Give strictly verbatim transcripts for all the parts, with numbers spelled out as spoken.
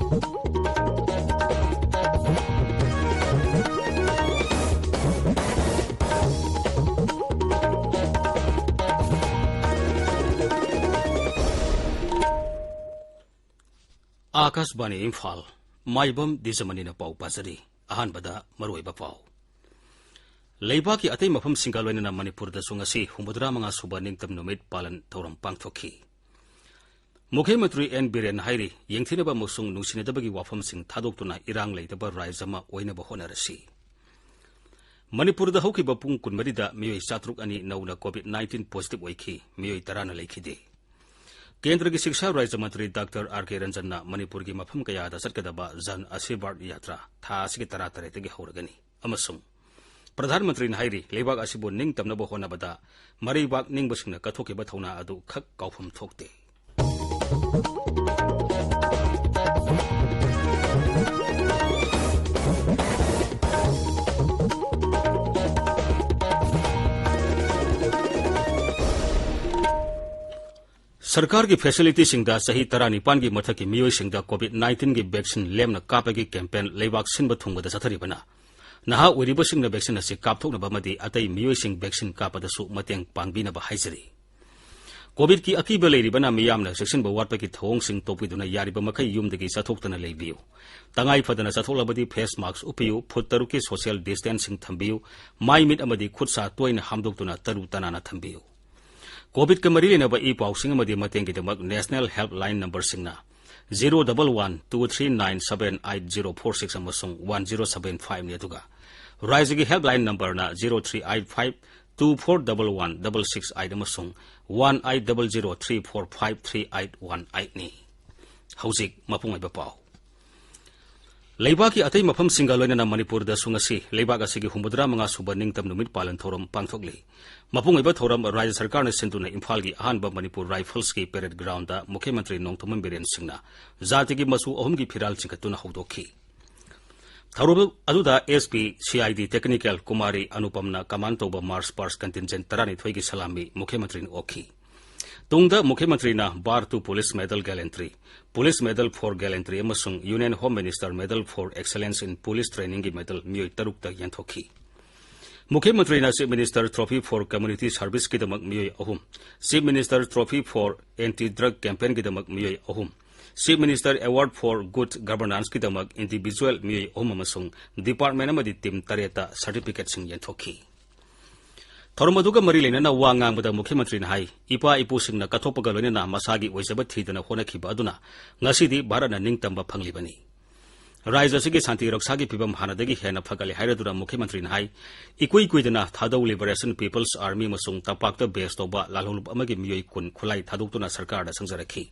ꯑꯥꯀꯥꯁꯕꯥꯅꯤ ꯏꯝꯐꯥꯜ, ꯃꯥꯏꯕꯝ ꯗꯤꯖꯃꯅꯤꯅ ꯄꯥꯎ ꯄꯥꯖꯔꯤ꯫ ꯑꯍꯥꯟꯕꯗ ꯃꯔꯨꯑꯣꯏꯕ ꯄꯥꯎ꯫ ꯂꯩꯕꯥꯛꯀꯤ ꯑꯇꯩ ꯃꯐꯝꯁꯤꯡꯒ ꯂꯣꯏꯅꯅ ꯃꯅꯤꯄꯨꯔꯗꯁꯨ ꯉꯁꯤ ꯍꯨꯝꯐꯨꯇꯔꯥ ꯃꯉꯥ ꯁꯨꯕ ꯅꯤꯡꯇꯝ ꯅꯨꯃꯤꯠ ꯄꯥꯂꯟ ꯊꯧꯔꯝ ꯄꯥꯡꯊꯣꯛꯈꯤ꯫ ꯃꯨꯈ꯭ꯌ ꯃꯟꯇ꯭ꯔꯤ ꯑꯦꯟ ꯕꯤꯔꯦꯟ ꯍꯥꯏꯔꯤ, ꯌꯦꯡꯊꯤꯅꯕ ꯑꯃꯁꯨꯡ ꯅꯨꯡꯁꯤꯅꯗꯕꯒꯤ ꯋꯥꯐꯝꯁꯤꯡ ꯊꯥꯗꯣꯛꯇꯨꯅ ꯏꯔꯥꯡ ꯂꯩꯇꯕ ꯔꯥꯏꯖ ꯑꯃ ꯑꯣꯏꯅꯕ ꯍꯣꯠꯅꯔꯁꯤ꯫ ꯃꯅꯤꯄꯨꯔꯗ ꯍꯧꯈꯤꯕ ꯄꯨꯡ ꯀꯨꯟꯃꯔꯤꯗ ꯃꯤꯑꯣꯏ ꯆꯥꯇ꯭ꯔꯨꯛ ꯑꯅꯤ ꯅꯧꯅ ꯀꯣꯚꯤꯗ ꯅꯥꯏꯟꯇꯤꯟ ꯄꯣꯖꯤꯇꯤꯚ ꯑꯣꯏꯈꯤ, ꯃꯤꯑꯣꯏ ꯇꯔꯥꯅ ꯂꯩꯈꯤꯗꯦ꯫ ꯀꯦꯟꯗ꯭ꯔꯒꯤ ꯁꯤꯛꯁꯥ ꯔꯥꯖ꯭ꯌ ꯃꯟꯇ꯭ꯔꯤ ꯗꯥꯛꯇꯔ ꯑꯥꯔ ꯀꯦ ꯔꯟꯖꯟꯅ ꯃꯅꯤꯄꯨꯔꯒꯤ ꯃꯐꯝ ꯀꯌꯥꯗ ꯆꯠꯀꯗꯕ ꯖꯟ ꯑꯁꯤꯔꯕꯥꯗ ꯌꯥꯇ꯭ꯔꯥ ꯊꯥ ꯑꯁꯤꯒꯤ ꯇꯔꯥꯇꯔꯦꯠꯇꯒꯤ ꯍꯧꯔꯒꯅꯤ ꯑꯃꯁꯨꯡ ꯄ꯭ꯔꯙꯥꯟ ꯃꯟꯇ꯭ꯔꯤꯅ ꯍꯥꯏꯔꯤ, ꯂꯩꯕꯥꯛ ꯑꯁꯤꯕꯨ ꯅꯤꯡꯇꯝꯅꯕ ꯍꯣꯠꯅꯕꯗ ꯃꯔꯩꯕꯥꯛ ꯅꯤꯡꯕꯁꯤꯡꯅ ꯀꯠꯊꯣꯛꯈꯤꯕ ꯊꯧꯅꯥ ꯑꯗꯨ ꯈꯛ ꯀꯥꯎꯐꯝ ꯊꯣꯛꯇꯦ꯫ ꯁꯔꯀꯥꯔꯒꯤ ꯐꯦꯁꯤꯂꯤꯇꯤꯁꯤꯡꯗ ꯆꯍꯤ ꯇꯔꯥꯅꯤꯄꯥꯟꯒꯤ ꯃꯊꯛꯀꯤ ꯃꯤꯑꯣꯏꯁꯤꯡꯗ ꯀꯣꯚꯤꯗ ꯅꯥꯏꯟꯇꯤꯟꯒꯤ ꯚꯦꯛꯁꯤꯟ ꯂꯦꯝꯅ ꯀꯥꯞꯄꯒꯤ ꯀꯦꯝꯄꯦꯟ ꯂꯩꯕꯥꯛ ꯁꯤꯟꯕ ꯊꯨꯡꯕꯗ ꯆꯠꯊꯔꯤꯕꯅ ꯅꯍꯥ ꯑꯣꯏꯔꯤꯕꯁꯤꯡꯅ ꯚꯦꯛꯁꯤꯟ ꯑꯁꯤ ꯀꯥꯞꯊꯣꯛꯅꯕ ꯑꯃꯗꯤ ꯑꯇꯩ ꯃꯤꯑꯣꯏꯁꯤꯡ ꯚꯦꯛꯁꯤꯟ ꯀꯥꯞꯄꯗꯁꯨ ꯃꯇꯦꯡ ꯄꯥꯡꯕꯤꯅꯕ ꯍꯥꯏꯖꯔꯤ꯫ ꯀꯣꯚꯤꯗꯀꯤ ꯑꯀꯤꯕ ꯂꯩꯔꯤꯕꯅ ꯃꯤꯌꯥꯝꯅ ꯆꯦꯛꯁꯤꯟꯕ ꯋꯥꯠꯄꯒꯤ ꯊꯧꯑꯣꯡꯁꯤꯡ ꯇꯧꯕꯤꯗꯨꯅ ꯌꯥꯔꯤꯕ ꯃꯈꯩ ꯌꯨꯝꯗꯒꯤ ꯆꯠꯊꯣꯛꯇꯅ ꯂꯩꯕꯤꯌꯨ꯫ ꯇꯉꯥꯏ ꯐꯗꯅ ꯆꯠꯊꯣꯛꯂꯕꯗꯤ ꯐꯦꯁ ꯃꯥꯁ꯭ꯛ ꯎꯞꯄꯤꯌꯨ, ꯐꯨꯠ ꯇꯔꯨꯛꯀꯤ ꯁꯣꯁꯤꯌꯦꯜ ꯗꯤꯁꯇꯦꯟꯁꯤꯡ ꯊꯝꯕꯤꯌꯨ, ꯃꯥꯏ ꯃꯤꯠ ꯑꯃꯗꯤ ꯈꯨꯠ ꯁꯥ ꯇꯣꯏꯅ ꯍꯥꯝꯗꯣꯛꯇꯨꯅ ꯇꯔꯨ ꯇꯅꯥꯟꯅ ꯊꯝꯕꯤꯌꯨ꯫ ꯀꯣꯚꯤꯗꯀ ꯃꯔꯤ ꯂꯩꯅꯕ ꯏ ꯄꯥꯎꯁꯤꯡ ꯑꯃꯗꯤ ꯃꯇꯦꯡꯒꯤꯗꯃꯛ ꯅꯦꯁꯅꯦꯜ ꯍꯦꯜꯞꯂꯥꯏꯟ ꯅꯝꯕꯔꯁꯤꯡꯅ zero double one two three nine seven eight zero four six ꯑꯃꯁꯨꯡ ꯋꯥꯟ ꯖꯤꯔꯣ ꯁꯕꯦꯟ ꯐꯥꯏꯚꯅꯤ, ꯑꯗꯨꯒ ꯔꯥꯖ꯭ꯌꯒꯤ ꯍꯦꯜꯞꯂꯥꯏꯟ ꯅꯝꯕꯔꯅ zero three eight five two four double one double six eight ꯑꯃꯁꯨꯡ one eight double zero three four five three eight one ꯑꯩꯠꯅꯤ꯫ ꯍꯧꯖꯤꯛ ꯃꯄꯨꯡ ꯑꯣꯏꯕ ꯄꯥꯎ꯫ ꯂꯩꯕꯥꯛꯀꯤ ꯑꯇꯩ ꯃꯐꯝꯁꯤꯡꯒ ꯂꯣꯏꯅꯅ ꯃꯅꯤꯄꯨꯔꯗꯁꯨ ꯉꯁꯤ ꯂꯩꯕꯥꯛ ꯑꯁꯤꯒꯤ ꯍꯨꯝꯐꯨꯇꯔꯥ ꯃꯉꯥ ꯁꯨꯕ ꯅꯤꯡꯇꯝ ꯅꯨꯃꯤꯠ ꯄꯥꯂꯟ ꯊꯧꯔꯝ ꯄꯥꯡꯊꯣꯛꯂꯤ꯫ ꯃꯄꯨꯡ ꯑꯣꯏꯕ ꯊꯧꯔꯝ ꯔꯥꯖ꯭ꯌ ꯁꯔꯀꯥꯔꯅ ꯁꯤꯟꯗꯨꯅ ꯏꯝꯐꯥꯜꯒꯤ ꯑꯍꯥꯟꯕ ꯃꯅꯤꯄꯨꯔ ꯔꯥꯏꯐꯜꯁꯀꯤ ꯄꯦꯔꯦꯗ ꯒ꯭ꯔꯥꯎꯟꯗ ꯃꯨꯈ꯭ꯌ ꯃꯟꯇ꯭ꯔꯤ ꯅꯣꯡꯊꯣꯝꯕꯝ ꯕꯤꯔꯦꯟ ꯁꯤꯡꯅ ꯖꯥꯇꯤꯒꯤ ꯃꯆꯨ ꯑꯍꯨꯝꯒꯤ ꯐꯤꯔꯥꯜ ꯆꯤꯡꯈꯠꯇꯨꯅ ꯍꯧꯗꯣꯛꯈꯤ꯫ ꯊꯧꯔꯝ ꯑꯗꯨꯗ S P, C I D technical Kumari ꯑꯅꯨꯄꯝꯅ ꯀꯃꯥꯟ ꯇꯧꯕ ꯃꯥꯔꯆ ꯄꯥꯁ꯭ꯠ ꯀꯟꯇꯤꯟꯖꯦꯟꯠ ꯇꯔꯥꯅꯤꯊꯣꯏꯒꯤ ꯁꯂꯥꯃꯤ ꯃꯨꯈ꯭ꯌ ꯃꯟꯇ꯭ꯔꯤꯅ ꯑꯣꯛꯈꯤ꯫ ꯇꯨꯡꯗ ꯃꯨꯈ꯭ꯌ ꯃꯟꯇ꯭ꯔꯤꯅ bar to police medal gallantry, police medal for gallantry ꯑꯃꯁꯨꯡ union home minister medal for excellence in police ꯇ꯭ꯔꯦꯅꯤꯡꯒꯤ ꯃꯦꯗꯜ ꯃꯤꯑꯣꯏ ꯇꯔꯨꯛꯇ ꯌꯦꯟꯊꯣꯛꯈꯤ꯫ ꯃꯨꯈ꯭ꯌ ꯃꯟꯇ꯭ꯔꯤꯅ chief minister trophy for community ꯁꯔꯚꯤꯁꯀꯤꯗꯃꯛ ꯃꯤꯑꯣꯏ ꯑꯍꯨꯝ, chief minister trophy for anti drug ꯀꯦꯝꯄꯦꯟꯒꯤꯗꯃꯛ ꯃꯤꯑꯣꯏ ꯑꯍꯨꯝ, chief minister award for good ꯒꯚꯔꯅꯥꯟꯁꯀꯤꯗꯃꯛ ꯏꯟꯗꯤꯚꯤꯖꯨꯑꯦꯜ ꯃꯤꯑꯣꯏ ꯑꯍꯨꯝ ꯑꯃꯁꯨꯡ ꯗꯤꯄꯥꯔꯠꯃꯦꯟ ꯑꯃꯗꯤ ꯇꯤꯝ ꯇꯔꯦꯠꯇ ꯁꯔꯇꯤꯐꯤꯀꯦꯠꯁꯤꯡ ꯌꯦꯟꯊꯣꯛꯈꯤ꯫ ꯊꯧꯔꯝ ꯑꯗꯨꯒ ꯃꯔꯤ ꯂꯩꯅꯅ ꯋꯥ ꯉꯥꯡꯕꯗ ꯃꯨꯈ꯭ꯌ ꯃꯟꯇ꯭ꯔꯤꯅ ꯍꯥꯏ, ꯏꯄꯥ ꯏꯄꯨꯁꯤꯡꯅ ꯀꯠꯊꯣꯛꯄꯒ ꯂꯣꯏꯅꯅ ꯃꯁꯥꯒꯤ ꯑꯣꯏꯖꯕ ꯊꯤꯗꯅ ꯍꯣꯠꯅꯈꯤꯕ ꯑꯗꯨꯅ ꯉꯁꯤꯗꯤ ꯚꯥꯔꯠꯅ ꯅꯤꯡꯇꯝꯕ ꯐꯪꯂꯤꯕꯅꯤ꯫ ꯔꯥꯖ꯭ꯌ ꯑꯁꯤꯒꯤ ꯁꯥꯟꯇꯤ ꯔꯛꯁꯥꯒꯤ ꯐꯤꯚꯝ ꯍꯥꯟꯅꯗꯒꯤ ꯍꯦꯟꯅ ꯐꯒꯠꯂꯦ ꯍꯥꯏꯔꯗꯨꯅ ꯃꯨꯈ꯭ꯌ ꯃꯟꯇ꯭ꯔꯤꯅ ꯍꯥꯏ, ꯏꯀꯨꯏ ꯀꯨꯏꯗꯅ ꯊꯥꯗꯧ ꯂꯤꯕꯔꯦꯁꯟ ꯄꯤꯄꯜꯁ ꯑꯥꯔꯃꯤ ꯑꯃꯁꯨꯡ ꯇꯝꯄꯥꯛꯇ ꯕꯦꯁ ꯇꯧꯕ ꯂꯥꯜꯍꯧꯂꯨꯞ ꯑꯃꯒꯤ ꯃꯤꯑꯣꯏ ꯀꯨꯟ ꯈꯨꯠꯂꯥꯏ ꯊꯥꯗꯣꯛꯇꯨꯅ ꯁꯔꯀꯥꯔꯗ ꯆꯪꯖꯔꯛꯈꯤ꯫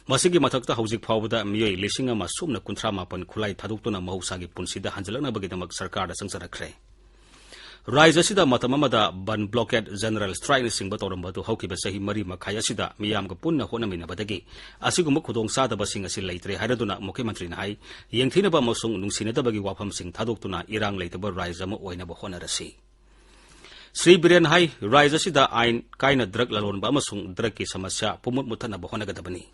ꯃꯁꯤꯒꯤ ꯃꯊꯛꯇ ꯍꯧꯖꯤꯛ ꯐꯥꯎꯕꯗ ꯃꯤꯑꯣꯏ ꯂꯤꯁꯤꯡ ꯑꯃ ꯁꯨꯞꯅ ꯀꯨꯟꯊ꯭ꯔꯥ ꯃꯥꯄꯟ ꯈꯨꯠꯂꯥꯏ ꯊꯥꯗꯣꯛꯇꯨꯅ ꯃꯍꯧꯁꯥꯒꯤ ꯄꯨꯟꯁꯤꯗ ꯍꯟꯖꯤꯜꯂꯛꯅꯕꯒꯤꯗꯃꯛ ꯁꯔꯀꯥꯔꯗ ꯆꯪꯖꯔꯛꯈ꯭ꯔꯦ꯫ ꯔꯥꯖ꯭ꯌ ꯑꯁꯤꯗ ꯃꯇꯝ ꯑꯃꯗ ꯕꯟ ꯕ꯭ꯂꯣꯀꯦꯠ, ꯖꯦꯅꯔꯦꯜ ꯁ꯭ꯇ꯭ꯔꯥꯏꯛꯅꯆꯤꯡꯕ ꯇꯧꯔꯝꯕ ꯑꯗꯨ ꯍꯧꯈꯤꯕ ꯆꯍꯤ ꯃꯔꯤ ꯃꯈꯥꯏ ꯑꯁꯤꯗ ꯃꯤꯌꯥꯝꯒ ꯄꯨꯟꯅ ꯍꯣꯠꯅꯃꯤꯟꯅꯕꯗꯒꯤ ꯑꯁꯤꯒꯨꯝꯕ ꯈꯨꯗꯣꯡꯆꯥꯗꯕꯁꯤꯡ ꯑꯁꯤ ꯂꯩꯇ꯭ꯔꯦ ꯍꯥꯏꯔꯗꯨꯅ ꯃꯨꯈ꯭ꯌ ꯃꯟꯇ꯭ꯔꯤꯅ ꯍꯥꯏ, ꯌꯦꯡꯊꯤꯅꯕ ꯑꯃꯁꯨꯡ ꯅꯨꯡꯁꯤꯅꯗꯕꯒꯤ ꯋꯥꯐꯝꯁꯤꯡ ꯊꯥꯗꯣꯛꯇꯨꯅ ꯏꯔꯥꯡ ꯂꯩꯇꯕ ꯔꯥꯖ꯭ꯌ ꯑꯃ ꯑꯣꯏꯅꯕ ꯍꯣꯠꯅꯔꯁꯤ꯫ ꯁ꯭ꯔꯤ ꯕꯤꯔꯦꯟ ꯍꯥꯏ, ꯔꯥꯖ꯭ꯌ ꯑꯁꯤꯗ ꯑꯥꯏꯟ ꯀꯥꯏꯅ ꯗ꯭ꯔꯒ ꯂꯂꯣꯟꯕ ꯑꯃꯁꯨꯡ ꯗ꯭ꯔꯒꯀꯤ ꯁꯃꯁ꯭ꯌꯥ ꯄꯨꯝꯃꯨꯠ ꯃꯨꯠꯊꯠꯅꯕ ꯍꯣꯠꯅꯒꯗꯕꯅꯤ꯫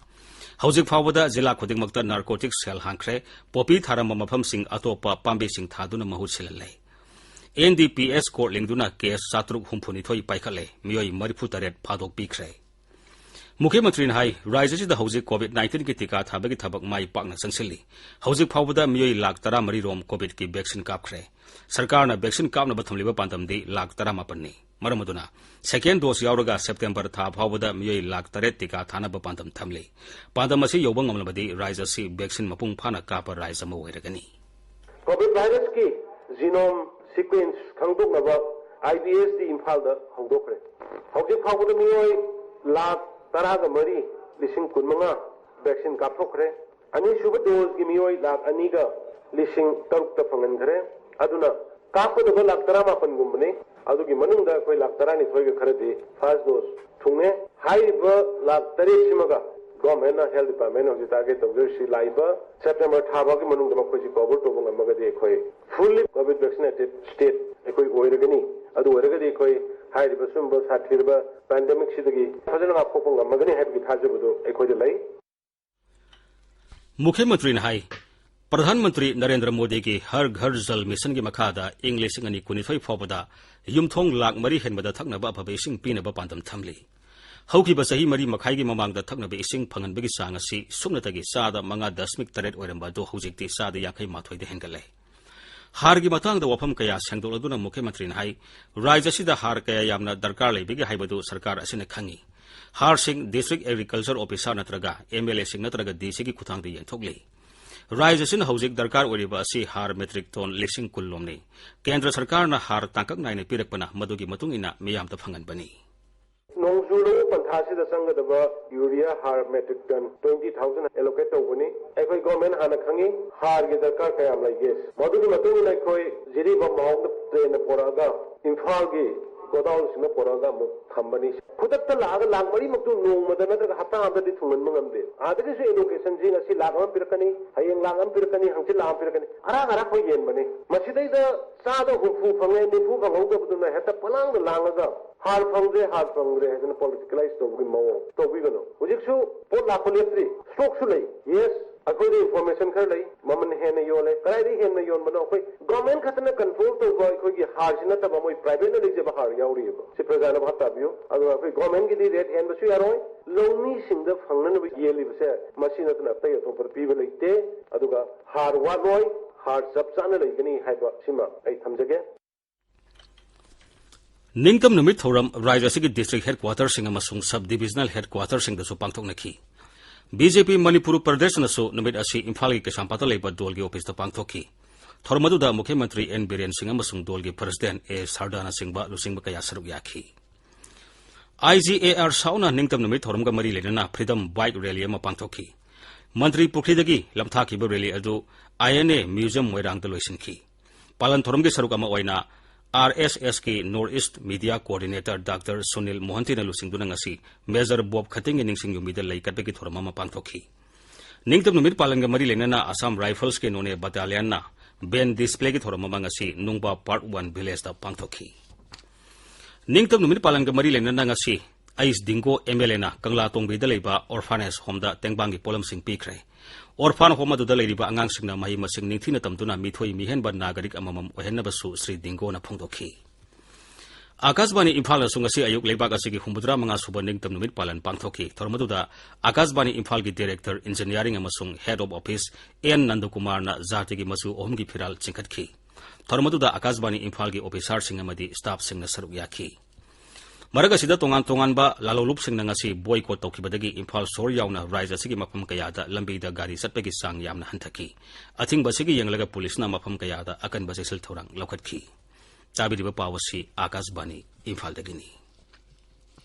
ꯍꯧꯖꯤꯛ ꯐꯥꯎꯕꯗ ꯖꯤꯂꯥ ꯈꯨꯗꯤꯡꯃꯛꯇ ꯅꯥꯔꯀꯣꯇꯤꯛꯁ ꯁꯦꯜ ꯍꯥꯡꯈ꯭ꯔꯦ, ꯄꯣꯄꯤ ꯊꯥꯔꯝꯕ ꯃꯐꯝꯁꯤꯡ ꯑꯇꯣꯞꯄ ꯄꯥꯝꯕꯤꯁꯤꯡ ꯊꯥꯗꯨꯅ ꯃꯍꯨꯠ ꯁꯤꯜꯍꯜꯂꯦ꯫ N D P S court ꯂꯤꯡꯗꯨꯅ ꯀꯦꯁ ꯆꯥꯇ꯭ꯔꯨꯛ ꯍꯨꯝꯐꯨ ꯅꯤꯊꯣꯏ ꯄꯥꯏꯈꯠꯂꯦ, ꯃꯤꯑꯣꯏ ꯃꯔꯤꯐꯨ ꯇꯔꯦꯠ ꯐꯥꯗꯣꯛꯄꯤꯈ꯭ꯔꯦ꯫ ꯃꯨꯈ꯭ꯌ ꯃꯟꯇ꯭ꯔꯤꯅ ꯍꯥꯏ, ꯔꯥꯖ꯭ꯌ ꯑꯁꯤꯗ ꯍꯧꯖꯤꯛ ꯀꯣꯚꯤꯗ ꯅꯥꯏꯟꯇꯤꯟꯒꯤ ꯇꯤꯀꯥ ꯊꯥꯕꯒꯤ ꯊꯕꯛ ꯃꯥꯏ ꯄꯥꯛꯅ ꯆꯪꯁꯤꯜꯂꯤ꯫ ꯍꯧꯖꯤꯛ ꯐꯥꯎꯕꯗ ꯃꯤꯑꯣꯏ ꯂꯥꯈ ꯇꯔꯥꯃꯔꯤ ꯔꯣꯝ ꯀꯣꯚꯤꯗꯀꯤ ꯚꯦꯛꯁꯤꯟ ꯀꯥꯞꯈ꯭ꯔꯦ꯫ ꯁꯔꯀꯥꯔꯅ ꯚꯦꯛꯁꯤꯟ ꯀꯥꯞꯅꯕ ꯊꯝꯂꯤꯕ ꯄꯥꯟꯗꯝꯗꯤ ꯂꯥꯈ ꯇꯔꯥꯃꯥꯄꯟꯅꯤ꯫ ꯃꯔꯝ ꯑꯗꯨꯅ, ꯁꯦꯀꯦꯟ ꯗꯣꯁ ꯌꯥꯎꯔꯒ ꯁꯦꯞꯇꯦꯝꯕꯔ ꯊꯥ ꯐꯥꯎꯕꯗ ꯃꯤꯑꯣꯏ ꯂꯥꯈ ꯇꯔꯦꯠ ꯇꯤꯀꯥ ꯊꯥꯅꯕ ꯄꯥꯟꯗꯝ ꯊꯝꯂꯤ꯫ ꯄꯥꯟꯗꯝ ꯑꯁꯤ ꯌꯧꯕ ꯉꯝꯂꯕꯗꯤ ꯔꯥꯖ꯭ꯌ ꯑꯁꯤ ꯚꯦꯛꯁꯤꯟ ꯃꯄꯨꯡ ꯐꯥꯅ ꯀꯥꯞꯄ ꯔꯥꯖ꯭ꯌ ꯑꯃ ꯑꯣꯏꯔꯒꯅꯤ꯫ ꯀꯣꯚꯤꯗ ꯚꯥꯏꯔꯁꯀꯤ ꯖꯤꯅꯣꯝ ꯁꯤꯀ꯭ꯋꯦꯟꯁ ꯈꯪꯗꯣꯛꯅꯕ ꯑꯥꯏ ꯕꯤ ꯑꯦꯁ ꯇꯤ ꯏꯝꯐꯥꯜꯗ ꯍꯧꯗꯣꯛꯈ꯭ꯔꯦ꯫ ꯍꯧꯖꯤꯛ ꯐꯥꯎꯕꯗ ꯃꯤꯑꯣꯏ ꯂꯥꯈ ꯇꯔꯥꯒ ꯃꯔꯤ ꯂꯤꯁꯤꯡ ꯀꯨꯟꯃꯉꯥ ꯚꯦꯛꯁꯤꯟ ꯀꯥꯞꯊꯣꯛꯈ꯭ꯔꯦ꯫ ꯑꯅꯤꯁꯨꯕ ꯗꯣꯁꯀꯤ ꯃꯤꯑꯣꯏ ꯂꯥꯈ ꯑꯅꯤꯒ ꯂꯤꯁꯤꯡ ꯇꯔꯨꯛꯇ ꯐꯪꯍꯟꯈ꯭ꯔꯦ꯫ ꯑꯗꯨꯅ ꯀꯥꯞꯀꯗꯕ ꯂꯥꯈ ꯇꯔꯥꯃꯥꯄꯟꯒꯨꯝꯕꯅꯤ꯫ ꯑꯗꯨꯒꯤ ꯃꯅꯨꯡꯗ ꯑꯩꯈꯣꯏ ꯂꯥꯈ ꯇꯔꯥꯅꯤꯊꯣꯏꯒ ꯈꯔꯗꯤ ꯐꯥꯔꯁ ꯗꯣꯁ ꯊꯨꯡꯉꯦ꯫ ꯍꯥꯏꯔꯤꯕ ꯂꯥꯈ ꯇꯔꯦꯠꯁꯤꯃꯒ ꯒꯣꯔꯃꯦꯟꯅ, ꯍꯦꯜꯊ ꯗꯤꯄꯥꯔꯠꯃꯦꯟꯅ ꯍꯧꯖꯤꯛ ꯇꯥꯔꯒꯦꯠ ꯇꯧꯖꯔꯤꯁꯤ ꯂꯥꯛꯏꯕ ꯁꯦꯞꯇꯦꯝꯕꯔ ꯊꯥ ꯐꯥꯎꯒꯤ ꯃꯅꯨꯡꯗ ꯃꯈꯣꯏꯁꯤ ꯀꯣꯚꯔ ꯇꯧꯕ ꯉꯝꯃꯒꯗꯤ ꯑꯩꯈꯣꯏ ꯐꯨꯜꯂꯤ ꯀꯣꯚꯤꯗ ꯚꯦꯛꯁꯤꯅꯦꯇꯦꯗ ꯁ꯭ꯇꯦꯠ ꯑꯩꯈꯣꯏ ꯑꯣꯏꯔꯒꯅꯤ꯫ ꯑꯗꯨ ꯑꯣꯏꯔꯒꯗꯤ ꯑꯩꯈꯣꯏ ꯍꯥꯏꯔꯤꯕ ꯁꯨꯝꯕ ꯁꯥꯊꯤꯔꯕ ꯄꯦꯟꯗꯦꯃꯤꯛꯁꯤꯗꯒꯤ ꯐꯖꯅ ꯉꯥꯛꯊꯣꯛꯄ ꯉꯝꯃꯒꯅꯤ ꯍꯥꯏꯕꯒꯤ ꯊꯥꯖꯕꯗꯨ ꯑꯩꯈꯣꯏꯗ ꯂꯩ꯫ ꯃꯨꯈ꯭ꯌ ꯃꯟꯇ꯭ꯔꯤꯅ ꯍꯥꯏ, ꯄ꯭ꯔꯙꯥꯟ ꯃꯟꯇ꯭ꯔꯤ ꯅꯔꯦꯟꯗ꯭ꯔ ꯃꯣꯗꯤꯒꯤ ꯍꯔ ꯘꯔ ꯖꯜ ꯃꯤꯁꯟꯒꯤ ꯃꯈꯥꯗ ꯏꯪ ꯂꯤꯁꯤꯡ ꯑꯅꯤ ꯀꯨꯟꯅꯤꯊꯣꯏ ꯐꯥꯎꯕꯗ ꯌꯨꯝꯊꯣꯡ ꯂꯥꯈ ꯃꯔꯤ ꯍꯦꯟꯕꯗ ꯊꯛꯅꯕ ꯑꯐꯕ ꯏꯁꯤꯡ ꯄꯤꯅꯕ ꯄꯥꯟꯗꯝ ꯊꯝꯂꯤ꯫ ꯍꯧꯈꯤꯕ ꯆꯍꯤ ꯃꯔꯤ ꯃꯈꯥꯏꯒꯤ ꯃꯃꯥꯡꯗ ꯊꯛꯅꯕ ꯏꯁꯤꯡ ꯐꯪꯍꯟꯕꯒꯤ ꯆꯥꯡ ꯑꯁꯤ ꯁꯨꯞꯅꯇꯒꯤ ꯆꯥꯗ ꯃꯉꯥ ꯗꯁꯃꯤꯛ ꯇꯔꯦꯠ ꯑꯣꯏꯔꯝꯕ ꯑꯗꯨ ꯍꯧꯖꯤꯛꯇꯤ ꯆꯥꯗ ꯌꯥꯡꯈꯩ ꯃꯥꯊꯣꯏꯗ ꯍꯦꯟꯒꯠꯂꯦ꯫ ꯍꯥꯔꯒꯤ ꯃꯇꯥꯡꯗ ꯋꯥꯐꯝ ꯀꯌꯥ ꯁꯦꯡꯗꯣꯛꯂꯗꯨꯅ ꯃꯨꯈ꯭ꯌ ꯃꯟꯇ꯭ꯔꯤꯅ ꯍꯥꯏ, ꯔꯥꯖ꯭ꯌ ꯑꯁꯤꯗ ꯍꯥꯔ ꯀꯌꯥ ꯌꯥꯝꯅ ꯗꯔꯀꯥꯔ ꯂꯩꯕꯒꯦ ꯍꯥꯏꯕꯗꯨ ꯁꯔꯀꯥꯔ ꯑꯁꯤꯅ ꯈꯪꯏ꯫ ꯍꯥꯔꯁꯤꯡ ꯗꯤꯁꯇ꯭ꯔꯤꯛ ꯑꯦꯒ꯭ꯔꯤꯀꯜꯆꯔ ꯑꯣꯐꯤꯁꯥꯔ ꯅꯠꯇ꯭ꯔꯒ ꯑꯦꯝ ꯑꯦꯜ ꯑꯦꯁꯤꯡ ꯅꯠꯇ꯭ꯔꯒ ꯗꯤ ꯁꯤꯒꯤ ꯈꯨꯠꯊꯥꯡꯗ ꯌꯦꯟꯊꯣꯛꯂꯤ꯫ ꯔꯥꯖ꯭ꯌ ꯑꯁꯤꯅ ꯍꯧꯖꯤꯛ ꯗꯔꯀꯥꯔ ꯑꯣꯏꯔꯤꯕ ꯑꯁꯤ ꯍꯥꯔ ꯃꯦꯇ꯭ꯔꯤꯛ ꯇꯣꯟ ꯂꯤꯁꯤꯡ ꯀꯨꯟ ꯂꯣꯝꯅꯤ꯫ ꯀꯦꯟꯗ꯭ꯔ ꯁꯔꯀꯥꯔꯅ ꯍꯥꯔ ꯇꯥꯡꯀꯛ ꯅꯥꯏꯅ ꯄꯤꯔꯛꯄꯅ ꯃꯗꯨꯒꯤ ꯃꯇꯨꯡ ꯏꯟꯅ ꯃꯤꯌꯥꯝꯗ ꯐꯪꯍꯟꯕꯅꯤ꯫ ꯅꯣꯡꯖꯨ ꯂꯧꯎ ꯄꯟꯊꯥꯁꯤꯗ ꯆꯪꯒꯗꯕ ꯌꯨꯔꯤꯌꯥ ꯍꯥꯔ metric ton twenty thousand allocate ꯇꯧꯕꯅꯤ꯫ ꯑꯩꯈꯣꯏ ꯒꯣꯔꯃꯦꯟ ꯍꯥꯟꯅ ꯈꯪꯉꯤ ꯍꯥꯔꯒꯤ ꯗꯔꯀꯥꯔ ꯀꯌꯥꯝ ꯂꯩꯒꯦ꯫ ꯃꯗꯨꯒꯤ ꯃꯇꯨꯡ ꯏꯟꯅ ꯑꯩꯈꯣꯏ ꯖꯤꯔꯤꯕꯥꯝ ꯃꯥꯎꯗ ꯇ꯭ꯔꯦꯟꯗ ꯄꯣꯔꯛꯑꯒ ꯏꯝꯐꯥꯜꯒꯤ ꯒꯣꯗꯥꯎꯟꯁꯤꯡꯗ ꯄꯣꯔꯛꯑꯒ ꯑꯃꯨꯛ ꯊꯝꯕꯅꯤ꯫ ꯈꯨꯗꯛꯇ ꯂꯥꯛꯑꯒ ꯂꯥꯛ ꯃꯔꯤꯃꯛꯇꯨ ꯅꯣꯡꯃꯗ ꯅꯠꯇ꯭ꯔꯒ ꯍꯞꯇꯥ ꯑꯃꯗꯗꯤ ꯊꯨꯡꯍꯟꯕ ꯉꯝꯗꯦ꯫ ꯑꯥꯗꯒꯤꯁꯨ ꯑꯦꯂꯣꯀꯦꯁꯟꯁꯤ ꯉꯁꯤ ꯂꯥꯛ ꯑꯃ ꯄꯤꯔꯛꯀꯅꯤ, ꯍꯌꯦꯡ ꯂꯥꯛ ꯑꯃ ꯄꯤꯔꯛꯀꯅꯤ, ꯍꯪꯆꯤꯠ ꯂꯥꯛ ꯑꯃ ꯄꯤꯔꯛꯀꯅꯤ, ꯑꯔꯥꯛ ꯑꯔꯥꯛꯄ ꯌꯦꯟꯕꯅꯤ꯫ ꯃꯁꯤꯗꯩꯗ ꯆꯥꯗ ꯍꯨꯝꯐꯨ ꯐꯪꯉꯦ, ꯅꯤꯐꯨ ꯐꯪꯍꯧꯗꯕꯗꯨꯅ ꯍꯦꯛꯇ ꯄꯂꯥꯡꯗ ꯂꯥꯡꯉꯒ ꯍꯥꯔ ꯐꯪꯗ꯭ꯔꯦ, ꯍꯥꯔ ꯐꯪꯗ꯭ꯔꯦ ꯍꯥꯏꯗꯅ ꯄꯣꯂꯤꯇꯤꯀꯦꯂꯥꯏꯁ ꯇꯧꯕꯒꯤ ꯃꯑꯣꯡ ꯇꯧꯕꯤꯒꯅꯨ꯫ ꯍꯧꯖꯤꯛꯁꯨ ꯄꯣꯠ ꯂꯥꯛꯄ ꯂꯦꯞꯇ꯭ꯔꯤ, ꯁ꯭ꯇꯣꯛꯁꯨ ꯂꯩ꯫ ꯌꯦꯁ, ꯑꯩꯈꯣꯏꯗ ꯏꯟꯐꯣꯔꯃꯦꯁꯟ ꯈꯔ ꯂꯩ, ꯃꯃꯜ ꯍꯦꯟꯅ ꯌꯣꯜꯂꯦ꯫ ꯀꯗꯥꯏꯗꯒꯤ ꯍꯦꯟꯅ ꯌꯣꯟꯕꯅꯣ? ꯑꯩꯈꯣꯏ ꯒꯣꯔꯃꯦꯟ ꯈꯛꯇꯅ ꯀꯟꯇ꯭ꯔꯣꯜ ꯇꯧꯕ ꯑꯩꯈꯣꯏꯒꯤ ꯍꯥꯔꯁꯤ ꯅꯠꯇꯕ ꯃꯣꯏ ꯄ꯭ꯔꯥꯏꯚꯦꯠꯅ ꯂꯩꯖꯕ ꯍꯥꯔ ꯌꯥꯎꯔꯤꯑꯕ꯫ ꯁꯤ ꯄ꯭ꯔꯖꯥꯅ ꯚꯥꯞ ꯇꯥꯕꯤꯌꯨ꯫ ꯑꯗꯨꯒ ꯑꯩꯈꯣꯏ ꯒꯣꯔꯃꯦꯟꯒꯤꯗꯤ ꯔꯦꯠ ꯍꯦꯟꯕꯁꯨ ꯌꯥꯔꯣꯏ, ꯂꯧꯃꯤꯁꯤꯡꯗ ꯐꯪꯅꯅꯕ ꯌꯦꯜꯂꯤꯕꯁꯦ ꯃꯁꯤ ꯅꯠꯇꯅ ꯑꯇꯩ ꯑꯇꯣꯞꯄꯗ ꯄꯤꯕ ꯂꯩꯇꯦ꯫ ꯑꯗꯨꯒ ꯍꯥꯔ ꯋꯥꯠꯂꯣꯏ, ꯍꯥꯔ ꯆꯞ ꯆꯥꯅ ꯂꯩꯒꯅꯤ ꯍꯥꯏꯕ ꯁꯤꯃ ꯑꯩ ꯊꯝꯖꯒꯦ꯫ ꯅꯤꯡꯇꯝ ꯅꯨꯃꯤꯠ ꯊꯧꯔꯝ ꯔꯥꯖ꯭ꯌ ꯑꯁꯤꯒꯤ ꯗꯤꯁꯇ꯭ꯔꯤꯛ ꯍꯦꯗꯀ꯭ꯋꯥꯇꯔꯁꯤꯡ ꯑꯃꯁꯨꯡ ꯁꯕ ꯗꯤꯚꯤꯖꯅꯦꯜ ꯍꯦꯗꯀ꯭ꯋꯥꯇꯔꯁꯤꯡꯗꯁꯨ ꯄꯥꯡꯊꯣꯛꯅꯈꯤ꯫ ꯕꯤ ꯖꯦ ꯄꯤ ꯃꯅꯤꯄꯨꯔ ꯄ꯭ꯔꯗꯦꯁꯅꯁꯨ ꯅꯨꯃꯤꯠ ꯑꯁꯤ ꯏꯝꯐꯥꯜꯒꯤ ꯀꯩꯁꯥꯝꯄꯥꯠꯇ ꯂꯩꯕ ꯗꯣꯜꯒꯤ ꯑꯣꯐꯤꯁꯇ ꯄꯥꯡꯊꯣꯛꯈꯤ꯫ ꯊꯧꯔꯝ ꯑꯗꯨꯗ ꯃꯨꯈ꯭ꯌ ꯃꯟꯇ꯭ꯔꯤ ꯑꯦꯟ ꯕꯤꯔꯦꯟ ꯁꯤꯡ ꯑꯃꯁꯨꯡ ꯗꯣꯜꯒꯤ ꯄ꯭ꯔꯁꯤꯗꯦꯟ ꯑꯦ ꯁꯔꯗꯥꯅꯆꯤꯡꯕ ꯂꯨꯆꯤꯡꯕ ꯀꯌꯥ ꯁꯔꯨꯛ ꯌꯥꯈꯤ꯫ ꯑꯥꯏ ꯖꯤ ꯑꯦ ꯑꯥꯔ ꯁꯥꯎꯅ ꯅꯤꯡꯇꯝ ꯅꯨꯃꯤꯠ ꯊꯧꯔꯝꯒ ꯃꯔꯤ ꯂꯩꯅꯅ ꯐ꯭ꯔꯤꯗꯝ ꯕꯥꯏꯛ ꯔꯦꯂꯤ ꯑꯃ ꯄꯥꯡꯊꯣꯛꯈꯤ꯫ ꯃꯟꯇ꯭ꯔꯤ ꯄꯨꯈ꯭ꯔꯤꯗꯒꯤ ꯂꯝꯊꯥꯈꯤꯕ ꯔꯦꯂꯤ ꯑꯗꯨ ꯑꯥꯏ ꯑꯦꯟ ꯑꯦ ꯃ꯭ꯌꯨꯖꯤꯌꯝ ꯃꯣꯏꯔꯥꯡꯗ ꯂꯣꯏꯁꯤꯟꯈꯤ꯫ ꯄꯥꯂꯟ ꯊꯧꯔꯝꯒꯤ ꯁꯔꯨꯛ ꯑꯃ ꯑꯣꯏꯅ ꯑꯥꯔ ꯑꯦꯁ ꯑꯦꯁꯀꯤ north east media coordinator doctor Sunil ꯃꯣꯍꯟꯇꯤꯅ ꯂꯨꯆꯤꯡꯗꯨꯅ ꯉꯁꯤ ꯃꯦꯖꯔ ꯕꯣꯕ ꯈꯇꯤꯡꯒꯤ ꯅꯤꯡꯁꯤꯡ ꯌꯨꯝꯕꯤꯗ ꯂꯩ ꯀꯠꯄꯒꯤ ꯊꯧꯔꯝ ꯑꯃ ꯄꯥꯡꯊꯣꯛꯈꯤ꯫ ꯅꯤꯡꯇꯝ ꯅꯨꯃꯤꯠ ꯄꯥꯂꯟꯒ ꯃꯔꯤ ꯂꯩꯅꯅ ꯑꯁꯥꯝ ꯔꯥꯏꯐꯜꯁꯀꯤ ꯅꯣꯅꯦ ꯕꯇꯥꯂꯤꯌꯟꯅ ꯕꯦꯟ ꯗꯤꯁꯄ꯭ꯂꯦꯒꯤ ꯊꯧꯔꯝ ꯑꯃ ꯉꯁꯤ ꯅꯨꯡꯕꯥ ꯄꯥꯔꯠ ꯋꯥꯟ ꯚꯤꯂꯦꯖꯇ ꯄꯥꯡꯊꯣꯛꯈꯤ꯫ ꯅꯤꯡꯇꯝ ꯅꯨꯃꯤꯠ ꯄꯥꯂꯟꯒ ꯃꯔꯤ ꯂꯩꯅꯅ ꯉꯁꯤ ꯑꯩꯁ ꯗꯤꯡꯒꯣ ꯑꯦꯝ ꯑꯦꯜ ꯑꯦꯅ ꯀꯪꯂꯥ ꯇꯣꯡꯕꯤꯗ ꯂꯩꯕ ꯑꯣꯔꯐꯥꯅꯦꯖ ꯍꯣꯝꯗ ꯇꯦꯡꯕꯥꯡꯒꯤ ꯄꯣꯠꯂꯝꯁꯤꯡ ꯄꯤꯈ꯭ꯔꯦ꯫ ꯑꯣꯔꯐꯥꯟ ꯍꯣꯝ ꯑꯗꯨꯗ ꯂꯩꯔꯤꯕ ꯑꯉꯥꯡꯁꯤꯡꯅ ꯃꯍꯩ ꯃꯁꯤꯡ ꯅꯤꯡꯊꯤꯅ ꯇꯝꯗꯨꯅ ꯃꯤꯊꯣꯏ ꯃꯤꯍꯦꯟꯕ ꯅꯥꯒꯔꯤꯛ ꯑꯃꯃꯝ ꯑꯣꯏꯍꯟꯅꯕꯁꯨ ꯁ꯭ꯔꯤ ꯗꯤꯡꯒꯣꯅ ꯐꯣꯡꯗꯣꯛꯈꯤ꯫ ꯑꯥꯀꯥꯁꯕꯥꯅꯤ ꯏꯝꯐꯥꯜꯅꯁꯨ ꯉꯁꯤ ꯑꯌꯨꯛ ꯂꯩꯕꯥꯛ ꯑꯁꯤꯒꯤ ꯍꯨꯝꯐꯨꯇꯔꯥ ꯃꯉꯥ ꯁꯨꯕ ꯅꯤꯡꯇꯝ ꯅꯨꯃꯤꯠ ꯄꯥꯂꯟ ꯄꯥꯡꯊꯣꯛꯈꯤ꯫ ꯊꯧꯔꯝ ꯑꯗꯨꯗ ꯑꯥꯀꯥꯁꯕꯥꯅꯤ ꯏꯝꯐꯥꯜꯒꯤ ꯗꯥꯏꯔꯦꯛꯇꯔ ꯏꯟꯖꯤꯅꯤꯌꯥꯔꯤꯡ ꯑꯃꯁꯨꯡ ꯍꯦꯗ ꯑꯣꯐ ꯑꯣꯐꯤꯁ ꯑꯦꯟ ꯅꯟꯗꯀꯨꯃꯥꯔꯅ ꯖꯥꯇꯤꯒꯤ ꯃꯆꯨ ꯑꯍꯨꯝꯒꯤ ꯐꯤꯔꯥꯜ ꯆꯤꯡꯈꯠꯈꯤ꯫ ꯊꯧꯔꯝ ꯑꯗꯨꯗ ꯑꯥꯀꯥꯁꯕꯥꯅꯤ ꯏꯝꯐꯥꯜꯒꯤ ꯑꯣꯐꯤꯁꯥꯔꯁꯤꯡ ꯑꯃꯗꯤ ꯁ꯭ꯇꯥꯐꯁꯤꯡꯅ ꯁꯔꯨꯛ ꯌꯥꯈꯤ꯫ ꯃꯔꯛ ꯑꯁꯤꯗ ꯇꯣꯉꯥꯟ ꯇꯣꯉꯥꯟꯕ ꯂꯥꯂꯣꯡꯂꯨꯞꯁꯤꯡꯅ ꯉꯁꯤ ꯕꯣꯏꯀꯣꯠ ꯇꯧꯈꯤꯕꯗꯒꯤ ꯏꯝꯐꯥꯜ ꯁꯣꯔ ꯌꯥꯎꯅ ꯔꯥꯏꯖ ꯑꯁꯤꯒꯤ ꯃꯐꯝ ꯀꯌꯥꯗ ꯂꯝꯕꯤꯗ ꯒꯥꯔꯤ ꯆꯠꯄꯒꯤ ꯆꯥꯡ ꯌꯥꯝꯅ ꯍꯟꯊꯈꯤ꯫ ꯑꯊꯤꯡꯕ ꯑꯁꯤꯒꯤ ꯌꯦꯡꯂꯒ ꯄꯨꯂꯤꯁꯅ ꯃꯐꯝ ꯀꯌꯥꯗ ꯑꯀꯟꯕ ꯆꯦꯛꯁꯤꯜ ꯊꯧꯔꯥꯡ ꯂꯧꯈꯠꯈꯤ꯫ ꯇꯥꯕꯤꯔꯤꯕ ꯄꯥꯎ ꯑꯁꯤ ꯑꯥꯀꯥꯁꯕꯥꯅꯤ ꯏꯝꯐꯥꯜꯗꯒꯤꯅꯤ꯫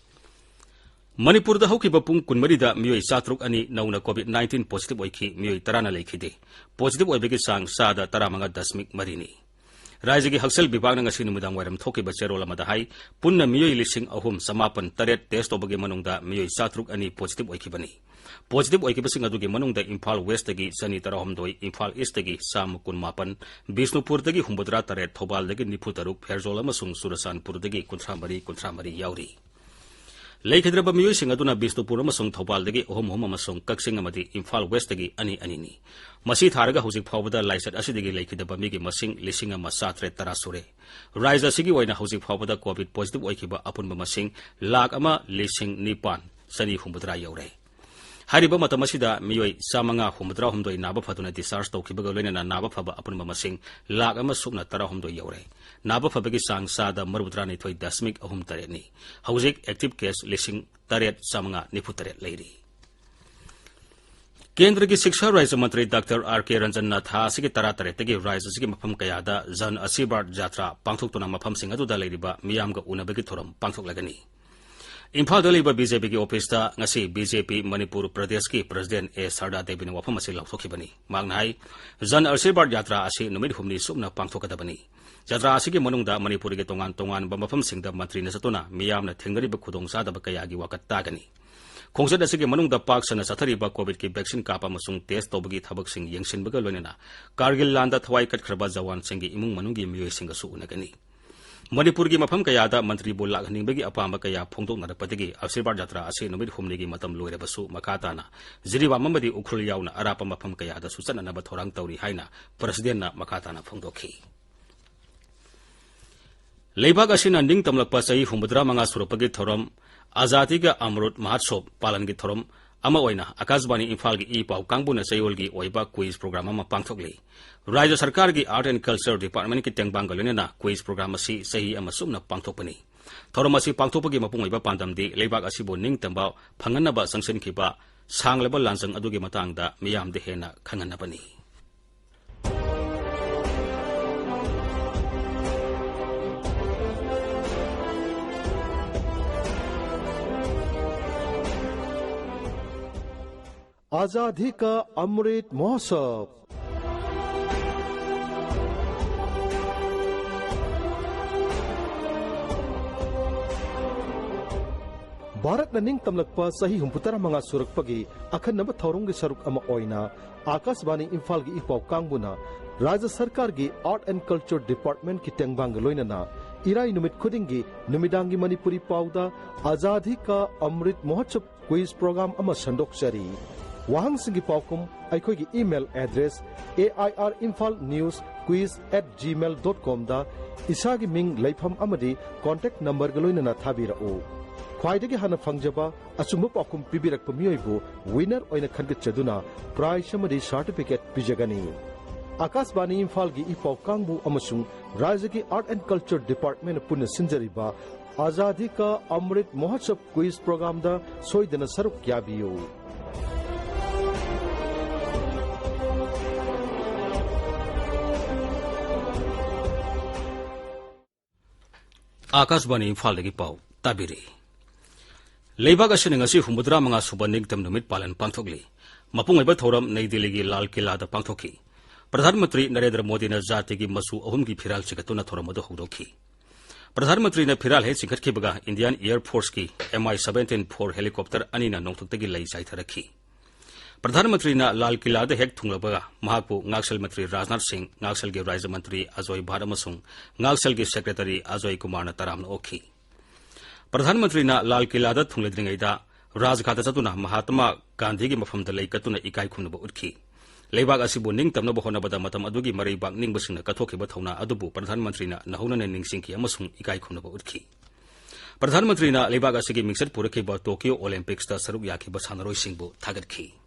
ꯃꯅꯤꯄꯨꯔꯗ ꯍꯧꯈꯤꯕ ꯄꯨꯡ ꯀꯨꯟꯃꯔꯤꯗ ꯃꯤꯑꯣꯏ ꯆꯥꯇ꯭ꯔꯨꯛ ꯑꯅꯤ ꯅꯧꯅ ꯀꯣꯚꯤꯗ ꯅꯥꯏꯟꯇꯤꯟ ꯄꯣꯖꯤꯇꯤꯚ ꯑꯣꯏꯈꯤ, ꯃꯤꯑꯣꯏ ꯇꯔꯥꯅ ꯂꯩꯈꯤꯗꯦ꯫ ꯄꯣꯖꯤꯇꯤꯚ ꯑꯣꯏꯕꯒꯤ ꯆꯥꯡ ꯆꯥꯗ ꯇꯔꯥꯃꯉꯥ ꯗꯁꯃꯤꯛ ꯃꯔꯤꯅꯤ꯫ ꯔꯥꯏꯖ꯭ꯌꯒꯤ ꯍꯛꯁꯦꯜ ꯕꯤꯚꯥꯒꯅ ꯉꯁꯤ ꯅꯨꯃꯤꯗꯥꯡ ꯋꯥꯏꯔꯝ ꯊꯣꯛꯈꯤꯕ ꯆꯦꯔꯣꯜ ꯑꯃꯗ ꯍꯥꯏ, ꯄꯨꯟꯅ ꯃꯤꯑꯣꯏ ꯂꯤꯁꯤꯡ ꯑꯍꯨꯝ ꯆꯃꯥꯄꯟ ꯇꯔꯦꯠ ꯇꯦꯁ ꯇꯧꯕꯒꯤ ꯃꯅꯨꯡꯗ ꯃꯤꯑꯣꯏ ꯆꯥꯇ꯭ꯔꯨꯛ ꯑꯅꯤ ꯄꯣꯖꯤꯇꯤꯚ ꯑꯣꯏꯈꯤꯕꯅꯤ꯫ ꯄꯣꯖꯤꯇꯤꯚ ꯑꯣꯏꯈꯤꯕꯁꯤꯡ ꯑꯗꯨꯒꯤ ꯃꯅꯨꯡꯗ ꯏꯝꯐꯥꯜ ꯋꯦꯁꯇꯒꯤ ꯆꯅꯤ ꯇꯔꯥꯍꯨꯝꯗꯣꯏ, ꯏꯝꯐꯥꯜ ꯏꯁꯇꯒꯤ ꯆꯥꯝꯃ ꯀꯨꯟꯃꯥꯄꯟ, ꯕꯤꯁꯅꯨꯄꯨꯔꯗꯒꯤ ꯍꯨꯝꯐꯨꯇꯔꯥ ꯇꯔꯦꯠ, ꯊꯧꯕꯥꯜꯗꯒꯤ ꯅꯤꯐꯨ ꯇꯔꯨꯛ, ꯐꯦꯔꯖꯣꯜ ꯑꯃꯁꯨꯡ ꯆꯨꯔꯆꯥꯟꯄꯨꯔꯗꯒꯤ ꯀꯨꯟꯊ꯭ꯔꯥ ꯃꯔꯤ, ꯀꯨꯟꯊ꯭ꯔꯥ ꯃꯔꯤ ꯌꯥꯎꯔꯤ꯫ ꯂꯩꯈꯤꯗ꯭ꯔꯕ ꯃꯤꯑꯣꯏꯁꯤꯡ ꯑꯗꯨꯅ ꯕꯤꯁꯅꯨꯄꯨꯔ ꯑꯃꯁꯨꯡ ꯊꯧꯕꯥꯜꯗꯒꯤ ꯑꯍꯨꯝ ꯑꯍꯨꯝ ꯑꯃꯁꯨꯡ ꯀꯛꯆꯤꯡ ꯑꯃꯗꯤ ꯏꯝꯐꯥꯜ ꯋꯦꯁꯇꯒꯤ ꯑꯅꯤ ꯑꯅꯤꯅꯤ꯫ ꯃꯁꯤ ꯊꯥꯔꯒ ꯍꯧꯖꯤꯛ ꯐꯥꯎꯕꯗ ꯂꯥꯏꯆꯠ ꯑꯁꯤꯗꯒꯤ ꯂꯩꯈꯤꯗꯕ ꯃꯤꯒꯤ ꯃꯁꯤꯡ ꯂꯤꯁꯤꯡ ꯑꯃ ꯆꯥꯇ꯭ꯔꯦꯠ ꯇꯔꯥ ꯁꯨꯔꯦ꯫ ꯔꯥꯏꯖ꯭ꯌ ꯑꯁꯤꯒꯤ ꯑꯣꯏꯅ ꯍꯧꯖꯤꯛ ꯐꯥꯎꯕꯗ ꯀꯣꯚꯤꯗ ꯄꯣꯖꯤꯇꯤꯚ ꯑꯣꯏꯈꯤꯕ ꯑꯄꯨꯟꯕ ꯃꯁꯤꯡ ꯂꯥꯈ ꯑꯃ ꯂꯤꯁꯤꯡ ꯅꯤꯄꯥꯟ ꯆꯅꯤ ꯍꯨꯝꯐꯨꯇꯔꯥ ꯌꯧꯔꯦ꯫ ꯍꯥꯏꯔꯤꯕ ꯃꯇꯝ ꯑꯁꯤꯗ ꯃꯤꯑꯣꯏ ꯆꯥꯃꯉꯥ ꯍꯨꯝꯐꯨꯇꯔꯥꯍꯨꯝꯗꯣꯏ ꯅꯥꯕ ꯐꯗꯨꯅ ꯗꯤꯁꯆꯥꯔꯖ ꯇꯧꯈꯤꯕꯒ ꯂꯣꯏꯅꯅ ꯅꯥꯕ ꯐꯕ ꯑꯄꯨꯟꯕ ꯃꯁꯤꯡ ꯂꯥꯈ ꯑꯃ ꯁꯨꯞꯅ ꯇꯔꯥꯍꯨꯝꯗꯣꯏ ꯌꯧꯔꯦ꯫ ꯅꯥꯕ ꯐꯕꯒꯤ ꯆꯥꯡ ꯆꯥꯗ ꯃꯔꯤꯐꯨꯇꯔꯥꯅꯤꯊꯣꯏ ꯗꯁꯃꯤꯛ ꯑꯍꯨꯝ ꯇꯔꯦꯠꯅꯤ꯫ ꯍꯧꯖꯤꯛ ꯑꯦꯛꯇꯤꯚ ꯀꯦꯁ ꯂꯤꯁꯤꯡ ꯇꯔꯦꯠ ꯆꯥꯃꯉꯥ ꯅꯤꯐꯨ ꯇꯔꯦꯠ ꯂꯩꯔꯤ꯫ ꯀꯦꯟꯗ꯭ꯔꯒꯤ ꯁꯤꯛꯁꯥ ꯔꯥꯖ꯭ꯌ ꯃꯟꯇ꯭ꯔꯤ ꯗꯥꯛꯇꯔ ꯑꯥꯔ ꯀꯦ ꯔꯟꯖꯟꯅ ꯊꯥ ꯑꯁꯤꯒꯤ ꯇꯔꯥꯇꯔꯦꯠꯇꯒꯤ ꯔꯥꯖ꯭ꯌ ꯑꯁꯤꯒꯤ ꯃꯐꯝ ꯀꯌꯥꯗ ꯖꯟ ꯑꯁꯤꯔꯕꯥꯗ ꯖꯥꯇ꯭ꯔꯥ ꯄꯥꯡꯊꯣꯛꯇꯨꯅ ꯃꯐꯝꯁꯤꯡ ꯑꯗꯨꯗ ꯂꯩꯔꯤꯕ ꯃꯤꯌꯥꯝꯒ ꯎꯅꯕꯒꯤ ꯊꯧꯔꯝ ꯄꯥꯡꯊꯣꯛꯂꯒꯅꯤ꯫ ꯏꯝꯐꯥꯜꯗ ꯂꯩꯕ ꯕꯤ ꯖꯦ ꯄꯤꯒꯤ ꯑꯣꯐꯤꯁꯇ ꯉꯁꯤ ꯕꯤ ꯖꯦ ꯄꯤ ꯃꯅꯤꯄꯨꯔ ꯄ꯭ꯔꯗꯦꯁꯀꯤ ꯄ꯭ꯔꯁꯤꯗꯦꯟ ꯑꯦ ꯁꯔꯗꯥ ꯗꯦꯕꯤꯅ ꯋꯥꯐꯝ ꯑꯁꯤ ꯂꯥꯎꯊꯣꯛꯈꯤꯕꯅꯤ꯫ ꯃꯍꯥꯛꯅ ꯍꯥꯏ, ꯖꯟ ꯑꯁꯤꯔꯕꯥꯗ ꯌꯥꯇ꯭ꯔꯥ ꯑꯁꯤ ꯅꯨꯃꯤꯠ ꯍꯨꯝꯅꯤ ꯆꯨꯞꯅ ꯄꯥꯡꯊꯣꯛꯀꯗꯕꯅꯤ꯫ ꯌꯥꯇ꯭ꯔꯥ ꯑꯁꯤꯒꯤ ꯃꯅꯨꯡꯗ ꯃꯅꯤꯄꯨꯔꯒꯤ ꯇꯣꯉꯥꯟ ꯇꯣꯉꯥꯟꯕ ꯃꯐꯝꯁꯤꯡꯗ ꯃꯟꯇ꯭ꯔꯤꯅ ꯆꯠꯇꯨꯅ ꯃꯤꯌꯥꯝꯅ ꯊꯦꯡꯅꯔꯤꯕ ꯈꯨꯗꯣꯡꯆꯥꯗꯕ ꯀꯌꯥꯒꯤ ꯋꯥꯀꯠ ꯇꯥꯒꯅꯤ꯫ ꯈꯣꯡꯆꯠ ꯑꯁꯤꯒꯤ ꯃꯅꯨꯡꯗ ꯄꯥꯛ ꯁꯟꯅ ꯆꯠꯊꯔꯤꯕ ꯀꯣꯚꯤꯗꯀꯤ ꯚꯦꯛꯁꯤꯟ ꯀꯥꯞꯄ ꯑꯃꯁꯨꯡ ꯇꯦꯁ ꯇꯧꯕꯒꯤ ꯊꯕꯛꯁꯤꯡ ꯌꯦꯡꯁꯤꯟꯕꯒ ꯂꯣꯏꯅꯅ ꯀꯥꯔꯒꯤꯜ ꯂꯥꯟꯗ ꯊꯋꯥꯏ ꯀꯠꯈ꯭ꯔꯕ ꯖꯋꯥꯟꯁꯤꯡꯒꯤ ꯏꯃꯨꯡ ꯃꯅꯨꯡꯒꯤ ꯃꯤꯑꯣꯏꯁꯤꯡꯒꯁꯨ ꯎꯅꯒꯅꯤ꯫ ꯃꯅꯤꯄꯨꯔꯒꯤ ꯃꯐꯝ ꯀꯌꯥꯗ ꯃꯟꯇ꯭ꯔꯤꯕꯨ ꯂꯥꯛꯍꯟꯅꯤꯡꯕꯒꯤ ꯑꯄꯥꯝꯕ ꯀꯌꯥ ꯐꯣꯡꯗꯣꯛꯅꯔꯛꯄꯗꯒꯤ ꯑꯁꯤꯔꯕꯥꯗ ꯖꯇ꯭ꯔꯥ ꯑꯁꯤ ꯅꯨꯃꯤꯠ ꯍꯨꯝꯅꯤꯒꯤ ꯃꯇꯝ ꯂꯣꯏꯔꯕꯁꯨ ꯃꯈꯥ ꯇꯥꯅ ꯖꯤꯔꯤꯕꯥꯝ ꯑꯃꯗꯤ ꯎꯈ꯭ꯔꯨꯜ ꯌꯥꯎꯅ ꯑꯔꯥꯞꯄ ꯃꯐꯝ ꯀꯌꯥꯗꯁꯨ ꯆꯠꯅꯅꯕ ꯊꯧꯔꯥꯡ ꯇꯧꯔꯤ ꯍꯥꯏꯅ ꯄ꯭ꯔꯁꯤꯗꯦꯟꯅ ꯃꯈꯥ ꯇꯥꯅ ꯐꯣꯡꯗꯣꯛꯈꯤ꯫ ꯂꯩꯕꯥꯛ ꯑꯁꯤꯅ ꯅꯤꯡꯇꯝꯂꯛꯄ ꯆꯍꯤ ꯍꯨꯝꯐꯨꯇꯔꯥ ꯃꯉꯥ ꯁꯨꯔꯛꯄꯒꯤ ꯊꯧꯔꯝ ꯑꯖꯥꯗꯤ ꯀꯥ ꯑꯃ꯭ꯔꯨꯠ ꯃꯍꯣꯠꯁꯣꯕ ꯄꯥꯂꯟꯒꯤ ꯊꯧꯔꯝ ꯑꯃ ꯑꯣꯏꯅ ꯑꯀꯥꯁꯕꯥꯅꯤ ꯏꯝꯐꯥꯜꯒꯤ ꯏ ꯄꯥꯎ ꯀꯥꯡꯕꯨꯅ ꯆꯌꯣꯜꯒꯤ ꯑꯣꯏꯕ ꯀ꯭ꯋꯤꯖ ꯄ꯭ꯔꯣꯒ꯭ꯔꯥꯝ ꯑꯃ ꯄꯥꯡꯊꯣꯛꯂꯤ꯫ ꯔꯥꯖ꯭ꯌ ꯁꯔꯀꯥꯔꯒꯤ ꯑꯥꯔꯠ ꯑꯦꯟ ꯀꯜꯆꯔ ꯗꯤꯄꯥꯔꯠꯃꯦꯟꯠꯀꯤ ꯇꯦꯡꯕꯥꯡꯒ ꯂꯣꯏꯅꯅ ꯀ꯭ꯋꯤꯖ ꯄ꯭ꯔꯣꯒ꯭ꯔꯥꯝ ꯑꯁꯤ ꯆꯍꯤ ꯑꯃ ꯆꯨꯞꯅ ꯄꯥꯡꯊꯣꯛꯄꯅꯤ꯫ ꯊꯧꯔꯝ ꯑꯁꯤ ꯄꯥꯡꯊꯣꯛꯄꯒꯤ ꯃꯄꯨꯡ ꯑꯣꯏꯕ ꯄꯥꯟꯗꯝꯗꯤ ꯂꯩꯕꯥꯛ ꯑꯁꯤꯕꯨ ꯅꯤꯡꯇꯝꯕ ꯐꯪꯍꯟꯅꯕ ꯆꯪꯁꯤꯟꯈꯤꯕ ꯁꯥꯡꯂꯕ ꯂꯥꯟꯖꯪ ꯑꯗꯨꯒꯤ ꯃꯇꯥꯡꯗ ꯃꯤꯌꯥꯝꯗ ꯍꯦꯟꯅ ꯈꯪꯍꯟꯅꯕꯅꯤ꯫ आजादी का अमृत महोत्सव। ꯚꯥꯔꯠꯅ ꯅꯤꯡꯇꯝꯂꯛꯄ ꯆꯍꯤ ꯍꯨꯝꯐꯨꯇꯔꯥ ꯃꯉꯥ ꯁꯨꯔꯛꯄꯒꯤ ꯑꯈꯟꯅꯕ ꯊꯧꯔꯝꯒꯤ ꯁꯔꯨꯛ ꯑꯃ ꯑꯣꯏꯅ ꯑꯥꯀꯥꯁꯕꯥꯅꯤ ꯏꯝꯐꯥꯜꯒꯤ ꯏ ꯄꯥꯎ ꯀꯥꯡꯕꯨꯅ ꯔꯥꯖ꯭ꯌ ꯁꯔꯀꯥꯔꯒꯤ ꯑꯥꯔꯠ ꯑꯦꯟ ꯀꯜꯆꯔ ꯗꯤꯄꯥꯔꯠꯃꯦꯟꯠꯀꯤ ꯇꯦꯡꯕꯥꯡꯒ ꯂꯣꯏꯅꯅ ꯏꯔꯥꯏ ꯅꯨꯃꯤꯠ ꯈꯨꯗꯤꯡꯒꯤ ꯅꯨꯃꯤꯗꯥꯡꯒꯤ ꯃꯅꯤꯄꯨꯔꯤ ꯄꯥꯎꯗ ꯑꯖꯥꯗꯤ ꯀꯥ ꯑꯃ꯭ꯔꯤꯠ ꯃꯍꯣꯠꯁꯕ ꯀ꯭ꯋꯤꯖ ꯄ꯭ꯔꯣꯒ꯭ꯔꯥꯝ ꯑꯃ ꯁꯟꯗꯣꯛꯆꯔꯤ꯫ ꯋꯥꯍꯪꯁꯤꯡꯒꯤ ꯄꯥꯎꯈꯨꯝ ꯑꯩꯈꯣꯏꯒꯤ email address A I R Imphal News Quiz at gmail dot com ꯗ ꯏꯁꯥꯒꯤ ꯃꯤꯡ, ꯂꯩꯐꯝ ꯑꯃꯗꯤ ꯀꯣꯟꯇꯦꯛ ꯅꯝꯕꯔꯒ ꯂꯣꯏꯅꯅ ꯊꯥꯕꯤꯔꯛꯎ꯫ ꯈ꯭ꯋꯥꯏꯗꯒꯤ ꯍꯥꯟꯅ ꯐꯪꯖꯕ ꯑꯆꯨꯝꯕ ꯄꯥꯎꯈꯨꯝ ꯄꯤꯕꯤꯔꯛꯄ ꯃꯤꯑꯣꯏꯕꯨ ꯋꯤꯅꯔ ꯑꯣꯏꯅ ꯈꯟꯒꯠꯆꯗꯨꯅ ꯄ꯭ꯔꯥꯏꯖ ꯑꯃꯗꯤ ꯁꯥꯔꯇꯤꯐꯤꯀꯦꯠ ꯄꯤꯖꯒꯅꯤ꯫ ꯑꯥꯀꯥꯁꯕꯥꯅꯤ ꯏꯝꯐꯥꯜꯒꯤ ꯏ ꯄꯥꯎ ꯀꯥꯡꯕꯨ ꯑꯃꯁꯨꯡ ꯔꯥꯖ꯭ꯌꯒꯤ ꯑꯥꯔꯠ ꯑꯦꯟ ꯀꯜꯆꯔ ꯗꯤꯄꯥꯔꯠꯃꯦꯟꯠꯅ ꯄꯨꯟꯅ ꯁꯤꯟꯖꯔꯤꯕ ꯑꯖꯥꯗꯤ ꯀꯥ ꯑꯃ꯭ꯔꯤꯠ ꯃꯍꯣꯠꯁꯕ ꯀ꯭ꯋꯤꯖ ꯄ꯭ꯔꯣꯒ꯭ꯔꯥꯝꯗ ꯁꯣꯏꯗꯅ ꯁꯔꯨꯛ ꯌꯥꯕꯤꯌꯨ꯫ ꯑꯥꯀꯥꯁꯕꯥꯅꯤ ꯏꯝꯐꯥꯜꯗꯒꯤ ꯄꯥꯎ ꯇꯥꯕꯤꯔꯤ꯫ ꯂꯩꯕꯥꯛ ꯑꯁꯤꯅ ꯉꯁꯤ ꯍꯨꯝꯐꯨꯇꯔꯥ ꯃꯉꯥ ꯁꯨꯕ ꯅꯤꯡꯇꯝ ꯅꯨꯃꯤꯠ ꯄꯥꯂꯟ ꯄꯥꯡꯊꯣꯛꯂꯤ꯫ ꯃꯄꯨꯡ ꯑꯣꯏꯕ ꯊꯧꯔꯝ ꯅꯩ ꯗꯤꯜꯂꯤꯒꯤ ꯂꯥꯜ ꯀꯤꯂꯥꯗ ꯄꯥꯡꯊꯣꯛꯈꯤ꯫ ꯄ꯭ꯔꯙꯥꯟ ꯃꯟꯇ꯭ꯔꯤ ꯅꯔꯦꯟꯗ꯭ꯔ ꯃꯣꯗꯤꯅ ꯖꯥꯇꯤꯒꯤ ꯃꯆꯨ ꯑꯍꯨꯝꯒꯤ ꯐꯤꯔꯥꯜ ꯆꯤꯡꯈꯠꯇꯨꯅ ꯊꯧꯔꯝ ꯑꯗꯨ ꯍꯧꯗꯣꯛꯈꯤ꯫ ꯄ꯭ꯔꯙꯥꯟ ꯃꯟꯇ꯭ꯔꯤꯅ ꯐꯤꯔꯥꯜ ꯍꯦꯛ ꯆꯤꯡꯈꯠꯈꯤꯕꯒ ꯏꯟꯗꯤꯌꯥꯟ ꯑꯦꯌꯔ ꯐꯣꯔꯁꯀꯤ M I seventeen four helicopter ꯑꯅꯤꯅ ꯅꯣꯡꯊꯛꯇꯒꯤ ꯂꯩ ꯆꯥꯏꯊꯔꯛꯈꯤ꯫ ꯄ꯭ꯔꯙꯥꯟ ꯃꯟꯇ꯭ꯔꯤꯅ ꯂꯥꯜ ꯀꯤꯂꯥꯗ ꯍꯦꯛ ꯊꯨꯡꯂꯕꯒ ꯃꯍꯥꯛꯄꯨ ꯉꯥꯛꯁꯦꯜ ꯃꯟꯇ꯭ꯔꯤ ꯔꯥꯖꯅꯥꯊ ꯁꯤꯡ, ꯉꯥꯛꯁꯦꯜꯒꯤ ꯔꯥꯖ꯭ꯌ ꯃꯟꯇ꯭ꯔꯤ ꯑꯖꯣꯏ ꯚꯥꯠ ꯑꯃꯁꯨꯡ ꯉꯥꯛꯁꯦꯜꯒꯤ ꯁꯦꯀ꯭ꯔꯦꯇꯔꯤ ꯑꯖꯣꯏ ꯀꯨꯃꯥꯔꯅ ꯇꯔꯥꯝꯅ ꯑꯣꯛꯈꯤ꯫ ꯄ꯭ꯔꯙꯥꯟ ꯃꯟꯇ꯭ꯔꯤꯅ ꯂꯥꯜ ꯀꯤꯂꯥꯗ ꯊꯨꯡꯂꯗ꯭ꯔꯤꯉꯩꯗ ꯔꯥꯖꯘꯥꯠꯇ ꯆꯠꯇꯨꯅ ꯃꯍꯥꯇꯃꯥ ꯒꯥꯟꯙꯤꯒꯤ ꯃꯐꯝꯗ ꯂꯩ ꯀꯠꯇꯨꯅ ꯏꯀꯥꯏ ꯈꯨꯝꯅꯕ ꯎꯠꯈꯤ꯫ ꯂꯩꯕꯥꯛ ꯑꯁꯤꯕꯨ ꯅꯤꯡꯇꯝꯅꯕ ꯍꯣꯠꯅꯕꯗ ꯃꯇꯝ ꯑꯗꯨꯒꯤ ꯃꯔꯩꯕꯥꯛ ꯅꯤꯡꯕꯁꯤꯡꯅ ꯀꯠꯊꯣꯛꯈꯤꯕ ꯊꯧꯅꯥ ꯑꯗꯨꯕꯨ ꯄ꯭ꯔꯙꯥꯟ ꯃꯟꯇ꯭ꯔꯤꯅ ꯅꯧꯍꯧꯅꯅ ꯅꯤꯡꯁꯤꯡꯈꯤ ꯑꯃꯁꯨꯡ ꯏꯀꯥꯏ ꯈꯨꯝꯅꯕ ꯎꯠꯈꯤ꯫ ꯄ꯭ꯔꯙꯥꯟ ꯃꯟꯇ꯭ꯔꯤꯅ ꯂꯩꯕꯥꯛ ꯑꯁꯤꯒꯤ ꯃꯤꯡꯆꯠ ꯄꯨꯔꯛꯈꯤꯕ ꯇꯣꯀꯤꯌꯣ ꯑꯣꯂꯦꯝꯄꯤꯛꯁꯇ ꯁꯔꯨꯛ ꯌꯥꯈꯤꯕ ꯁꯥꯟꯅꯔꯣꯏꯁꯤꯡꯕꯨ ꯊꯥꯒꯠꯈꯤ꯫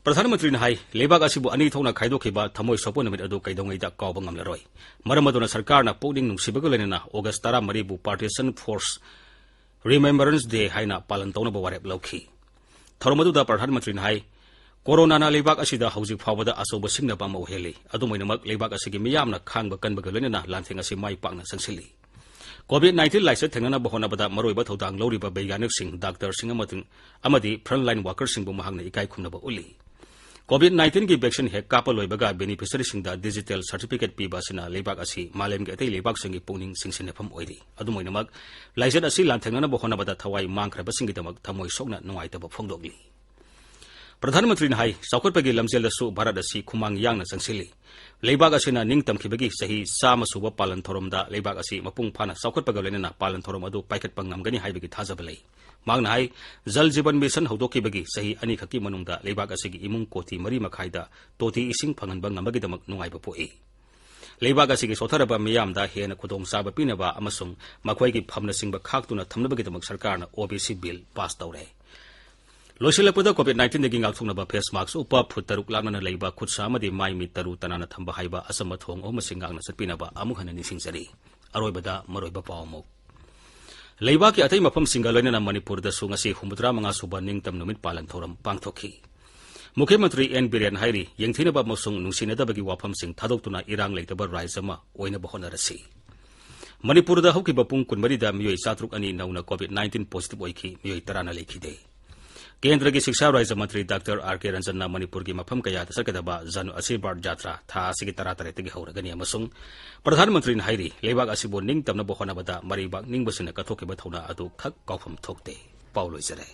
ꯄ꯭ꯔꯙꯥꯟ ꯃꯟꯇ꯭ꯔꯤꯅ ꯍꯥꯏ, ꯂꯩꯕꯥꯛ ꯑꯁꯤꯕꯨ ꯑꯅꯤ ꯊꯣꯛꯅ ꯈꯥꯏꯗꯣꯛꯈꯤꯕ ꯊꯃꯣꯏ ꯁꯣꯛꯄ ꯅꯨꯃꯤꯠ ꯑꯗꯨ ꯀꯩꯗꯧꯉꯩꯗ ꯀꯥꯎꯕ ꯉꯝꯂꯔꯣꯏ꯫ ꯃꯔꯝ ꯑꯗꯨꯅ ꯁꯔꯀꯥꯔꯅ ꯄꯨꯛꯅꯤꯡ ꯅꯨꯡꯁꯤꯕꯒ ꯂꯣꯏꯅꯅ August ꯇꯔꯥꯃꯔꯤꯕꯨ Partition Force Remembrance Day ꯍꯥꯏꯅ ꯄꯥꯂꯟ ꯇꯧꯅꯕ ꯋꯥꯔꯦꯞ ꯂꯧꯈꯤ꯫ ꯊꯧꯔꯝ ꯑꯗꯨꯗ ꯄ꯭ꯔꯙꯥꯟ ꯃꯟꯇ꯭ꯔꯤꯅ ꯍꯥꯏ, ꯀꯣꯔꯣꯅꯥꯅ ꯂꯩꯕꯥꯛ ꯑꯁꯤꯗ ꯍꯧꯖꯤꯛ ꯐꯥꯎꯕꯗ ꯑꯆꯧꯕ ꯁꯤꯡꯅꯕ ꯑꯃ ꯑꯣꯏꯍꯜꯂꯤ꯫ ꯑꯗꯨꯝ ꯑꯣꯏꯅꯃꯛ, ꯂꯩꯕꯥꯛ ꯑꯁꯤꯒꯤ ꯃꯤꯌꯥꯝꯅ ꯈꯥꯡꯕ ꯀꯟꯕꯒ ꯂꯣꯏꯅꯅ ꯂꯥꯟꯊꯦꯡ ꯑꯁꯤ ꯃꯥꯏ ꯄꯥꯛꯅ ꯆꯪꯁꯤꯜꯂꯤ꯫ ꯀꯣꯚꯤꯗ ꯅꯥꯏꯟꯇꯤꯟ ꯂꯥꯏꯆꯠ ꯊꯦꯡꯅꯅꯕ ꯍꯣꯠꯅꯕꯗ ꯃꯔꯨꯑꯣꯏꯕ ꯊꯧꯗꯥꯡ ꯂꯧꯔꯤꯕ ꯕꯩꯒ꯭ꯌꯥꯅꯤꯛꯁꯤꯡ, ꯗꯥꯛꯇꯔꯁꯤꯡ ꯑꯃꯗꯤ, ꯑꯃꯗꯤ frontline workerꯁꯤꯡꯕꯨ ꯃꯍꯥꯛꯅ ꯏꯀꯥꯏ ꯈꯨꯝꯅꯕ ꯎꯠꯂꯤ꯫ ꯀꯣꯚꯤꯗ ꯅꯥꯏꯟꯇꯤꯟꯒꯤ vaccine ꯍꯦꯛ ꯀꯥꯞꯄ ꯂꯣꯏꯕꯒ beneficiaryꯁꯤꯡꯗ digital certificate ꯄꯤꯕ ꯑꯁꯤꯅ ꯂꯩꯕꯥꯛ ꯑꯁꯤ ꯃꯥꯂꯦꯝꯒꯤ ꯑꯇꯩ ꯂꯩꯕꯥꯛꯁꯤꯡꯒꯤ ꯄꯨꯛꯅꯤꯡ ꯆꯤꯡꯁꯤꯟꯅꯐꯝ ꯑꯣꯏꯔꯤ꯫ ꯑꯗꯨꯝ ꯑꯣꯏꯅꯃꯛ, ꯂꯥꯏꯆꯠ ꯑꯁꯤ ꯂꯥꯟꯊꯦꯡꯅꯅꯕ ꯍꯣꯠꯅꯕꯗ ꯊꯋꯥꯏ ꯃꯥꯡꯈ꯭ꯔꯕꯁꯤꯡꯒꯤꯗꯃꯛ ꯊꯃꯣꯏ ꯁꯣꯛꯅ ꯅꯨꯡꯉꯥꯏꯇꯕ ꯐꯣꯡꯗꯣꯛꯂꯤ꯫ ꯄ꯭ꯔꯙꯥꯟ ꯃꯟꯇ꯭ꯔꯤꯅ ꯍꯥꯏ, ꯆꯥꯎꯈꯠꯄꯒꯤ ꯂꯝꯖꯦꯜꯗꯁꯨ ꯚꯥꯔꯠ ꯑꯁꯤ ꯈꯨꯃꯥꯡ ꯌꯥꯡꯅ ꯆꯪꯁꯤꯜꯂꯤ꯫ ꯂꯩꯕꯥꯛ ꯑꯁꯤꯅ ꯅꯤꯡꯇꯝꯈꯤꯕꯒꯤ ꯆꯍꯤ ꯆꯥꯝꯃ ꯁꯨꯕ ꯄꯥꯂꯟ ꯊꯧꯔꯝꯗ ꯂꯩꯕꯥꯛ ꯑꯁꯤ ꯃꯄꯨꯡ ꯐꯥꯅ ꯆꯥꯎꯈꯠꯄꯒ ꯂꯣꯏꯅꯅ ꯄꯥꯂꯟ ꯊꯧꯔꯝ ꯑꯗꯨ ꯄꯥꯏꯈꯠꯄ ꯉꯝꯒꯅꯤ ꯍꯥꯏꯕꯒꯤ ꯊꯥꯖꯕ ꯂꯩ꯫ ꯃꯍꯥꯛꯅ ꯍꯥꯏ, ꯖꯜ ꯖꯤꯕꯟ ꯃꯤꯁꯟ ꯍꯧꯗꯣꯛꯈꯤꯕꯒꯤ ꯆꯍꯤ ꯑꯅꯤꯈꯛꯀꯤ ꯃꯅꯨꯡꯗ ꯂꯩꯕꯥꯛ ꯑꯁꯤꯒꯤ ꯏꯃꯨꯡ ꯀꯣꯇꯤ ꯃꯔꯤ ꯃꯈꯥꯏꯗ ꯇꯣꯇꯤ ꯏꯁꯤꯡ ꯐꯪꯍꯟꯕ ꯉꯝꯕꯒꯤꯗꯃꯛ ꯅꯨꯡꯉꯥꯏꯕ ꯄꯣꯛꯏ꯫ ꯂꯩꯕꯥꯛ ꯑꯁꯤꯒꯤ ꯁꯣꯠꯊꯔꯕ ꯃꯤꯌꯥꯝꯗ ꯍꯦꯟꯅ ꯈꯨꯗꯣꯡꯆꯥꯕ ꯄꯤꯅꯕ ꯑꯃꯁꯨꯡ ꯃꯈꯣꯏꯒꯤ ꯐꯝꯅꯆꯤꯡꯕ ꯈꯥꯛꯇꯨꯅ ꯊꯝꯅꯕꯒꯤꯗꯃꯛ ꯁꯔꯀꯥꯔꯅ OBC bill pass ꯇꯧꯔꯦ꯫ ꯂꯣꯏꯁꯤꯜꯂꯛꯄꯗ, ꯀꯣꯚꯤꯗ ꯅꯥꯏꯟꯇꯤꯟꯗꯒꯤ ꯉꯥꯛꯊꯣꯛꯅꯕ ꯐꯦꯁ ꯃꯥꯛꯁ ꯎꯞꯄ, ꯐꯨꯠ ꯇꯔꯨꯛ ꯂꯥꯞꯅꯅ ꯂꯩꯕ, ꯈꯨꯠ ꯁꯥ ꯑꯃꯗꯤ ꯃꯥꯏ ꯃꯤꯠ ꯇꯔꯨ ꯇꯅꯥꯟꯅ ꯊꯝꯕ ꯍꯥꯏꯕ ꯑꯆꯝꯕ ꯊꯧꯑꯣꯡ ꯑꯍꯨꯝ ꯑꯁꯤ ꯉꯥꯛꯅ ꯆꯠꯄꯤꯅꯕ ꯑꯃꯨꯛ ꯍꯟꯅ ꯅꯤꯡꯁꯤꯡꯖꯔꯤ꯫ ꯑꯔꯣꯏꯕꯗ ꯃꯔꯨꯑꯣꯏꯕ ꯄꯥꯎ ꯑꯃꯨꯛ꯫ ꯂꯩꯕꯥꯛꯀꯤ ꯑꯇꯩ ꯃꯐꯝꯁꯤꯡꯒ ꯂꯣꯏꯅꯅ ꯃꯅꯤꯄꯨꯔꯗꯁꯨ ꯉꯁꯤ ꯍꯨꯝꯐꯨꯇꯔꯥ ꯃꯉꯥ ꯁꯨꯕ ꯅꯤꯡꯇꯝ ꯅꯨꯃꯤꯠ ꯄꯥꯂꯟ ꯊꯧꯔꯝ ꯄꯥꯡꯊꯣꯛꯈꯤ꯫ ꯃꯨꯈ꯭ꯌ ꯃꯟꯇ꯭ꯔꯤ ꯑꯦꯟ ꯕꯤꯔꯦꯟ ꯍꯥꯏꯔꯤ, ꯌꯦꯡꯊꯤꯅꯕ ꯑꯃꯁꯨꯡ ꯅꯨꯡꯁꯤꯅꯗꯕꯒꯤ ꯋꯥꯐꯝꯁꯤꯡ ꯊꯥꯗꯣꯛꯇꯨꯅ ꯏꯔꯥꯡ ꯂꯩꯇꯕ ꯔꯥꯖ꯭ꯌ ꯑꯃ ꯑꯣꯏꯅꯕ ꯍꯣꯠꯅꯔꯁꯤ꯫ ꯃꯅꯤꯄꯨꯔꯗ ꯍꯧꯈꯤꯕ ꯄꯨꯡ ꯀꯨꯟꯃꯔꯤꯗ ꯃꯤꯑꯣꯏ ꯆꯥꯇ꯭ꯔꯨꯛ ꯑꯅꯤ ꯅꯧꯅ ꯀꯣꯚꯤꯗ ꯅꯥꯏꯟꯇꯤꯟ positive ꯑꯣꯏꯈꯤ, ꯃꯤꯑꯣꯏ ꯇꯔꯥꯅ ꯂꯩꯈꯤꯗꯦ꯫ ꯀꯦꯟꯗ꯭ꯔꯒꯤ ꯁꯤꯛꯁꯥ ꯔꯥꯖ꯭ꯌ ꯃꯟꯇ꯭ꯔꯤ ꯗꯥꯛꯇꯔ ꯑꯥꯔ ꯀꯦ ꯔꯟꯖꯟꯅ ꯃꯅꯤꯄꯨꯔꯒꯤ ꯃꯐꯝ ꯀꯌꯥꯗ ꯆꯠꯀꯗꯕ ꯖꯟ ꯑꯁꯤꯔꯕꯥꯗ ꯖꯥꯇ꯭ꯔꯥ ꯊꯥ ꯑꯁꯤꯒꯤ ꯇꯔꯥꯇꯔꯦꯠꯇꯒꯤ ꯍꯧꯔꯒꯅꯤ ꯑꯃꯁꯨꯡ ꯄ꯭ꯔꯙꯥꯟ ꯃꯟꯇ꯭ꯔꯤꯅ ꯍꯥꯏꯔꯤ, ꯂꯩꯕꯥꯛ ꯑꯁꯤꯕꯨ ꯅꯤꯡꯇꯝꯅꯕ ꯍꯣꯠꯅꯕꯗ ꯃꯔꯩꯕꯥꯛ ꯅꯤꯡꯕꯁꯤꯡꯅ ꯀꯠꯊꯣꯛꯈꯤꯕ ꯊꯧꯅꯥ ꯑꯗꯨ ꯈꯛ ꯀꯥꯎꯐꯝ ꯊꯣꯛꯇꯦ꯫ ꯄꯥꯎ ꯂꯣꯏꯖꯔꯦ꯫